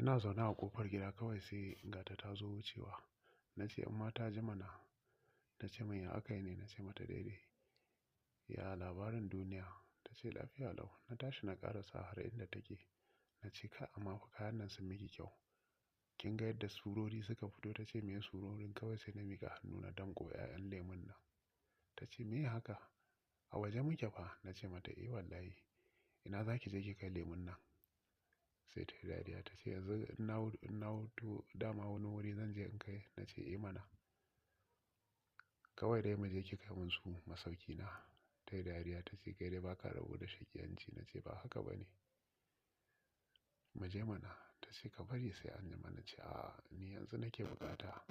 Ina zaune a ƙofar gida kawai sai gata ta zo wucewa. Na ce in ma ta ji mana. Ta ce min ya aka yi ne? Na ce mata daidai. Ya labarin duniya? Ta ce lafiya lau. Na tashi na ƙarasa har inda take. Na ce ka amma fa kayan nan sun miki kyau. Kin ga yadda surori suka fito? Ta ce me surorin? Kawai sai na miƙa hannu na damƙo 'ya'yan lemun nan. Ta ce me haka? A waje muke fa. Na ce mata eh wallahi. Ina za ki je ki kai lemun nan? Sai ta yi dariya ta ce yanzu in na wuto dama wani wuri zan je in kai. Na ce eh mana. Kawai dai mu je ki kai mun su masauki na. Ta yi dariya ta ce kai dai ba ka rabo da shaƙiyanci. Na ce ba haka ba ne. Mu je mana. Ta ce ka bari sai anjima. Na ce a'a ni yanzu nake bukata.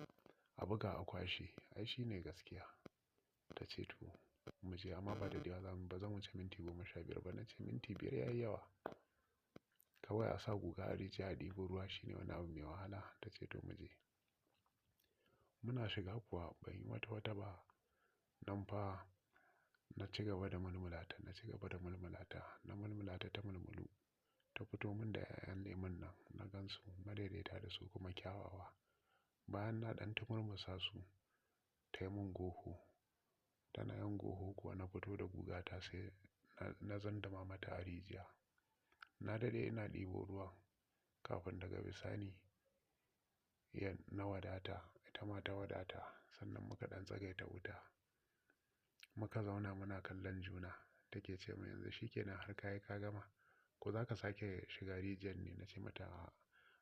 A buga a kwashe. Ai shi ne gaskiya. Ta ce to mu je amma ba daɗewa zamu ba zan wuce minti 15 ba. Na ce minti 5 ya yi yawa. Kawai a sa guga a rijiya a ɗibo ruwa shine wani abu mai wahala. Ta ce to mu je. Muna shiga kuwa ban yi wata wata ba. Nan fa na ci gaba da mulmulata, na ci gaba da mulmulata, na mulmulata ta mulmulu. Ta fito min da 'ya'yan lemun nan na gan su madaidaita da su kuma kyawawa. Bayan na ɗan tumurmusa su, ta yi mun goho. Tana yin goho kuwa na fito da gugata sai na zandama mata a rijiya. Na daɗe ina ɗibo ruwan kafin daga bisani ya na wadata, ita ma ta wadata. Sannan muka ɗan tsagaita wuta. Muka zauna muna kallon juna. Take ce min yanzu shi ke nan har ka yi ka gama. Ko za ka sake shiga rijiyar ne? Na ce mata a'a,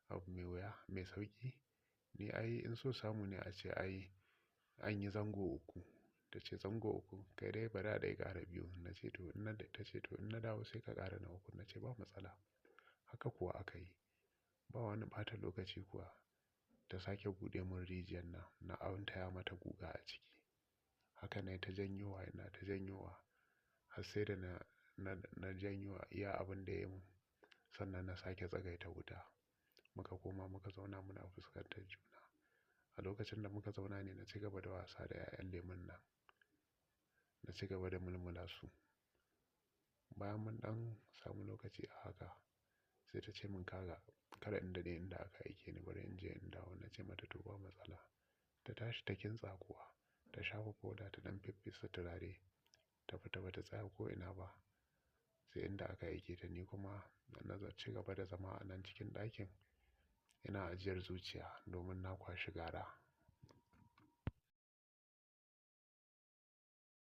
abu mai wuya, mai sauƙi. Ni ai in so samu ne a ce ai an yi zango uku. Ta ce zango uku? Kai dai bari a dai ƙara biyu. Na ce to in na, ta ce to in na dawo sai ka ƙara na uku. Na ce ba matsala. Haka kuwa aka yi. Ba wani ɓata lokaci kuwa. Ta sake buɗe mun rijiyar nan na antaya mata guga a ciki. Haka na yi ta janyowa, ina ta janyowa har sai da na janyo iya abin da ya yi mun. Sannan na sake tsagaita wuta. Muka koma muka zauna muna fuskantar juna. A lokacin da muka zauna ne na ci gaba da wasa da 'ya'yan lemun nan. Na ci gaba da mulmula su. Bayan mun ɗan samu lokaci a haka sai ta ce min kaga kada in daɗe inda aka aike ni bari in je in dawo. Na ce mata to ba matsala. Ta tashi ta kintsa kuwa. Ta shafa foda ta ɗan fiffesa turare. Ta fita bata tsaya ko ina ba. Sai inda aka aike ta ni kuma na ci gaba da zama a nan cikin ɗakin. Ina ajiyar zuciya domin na kwashi gara.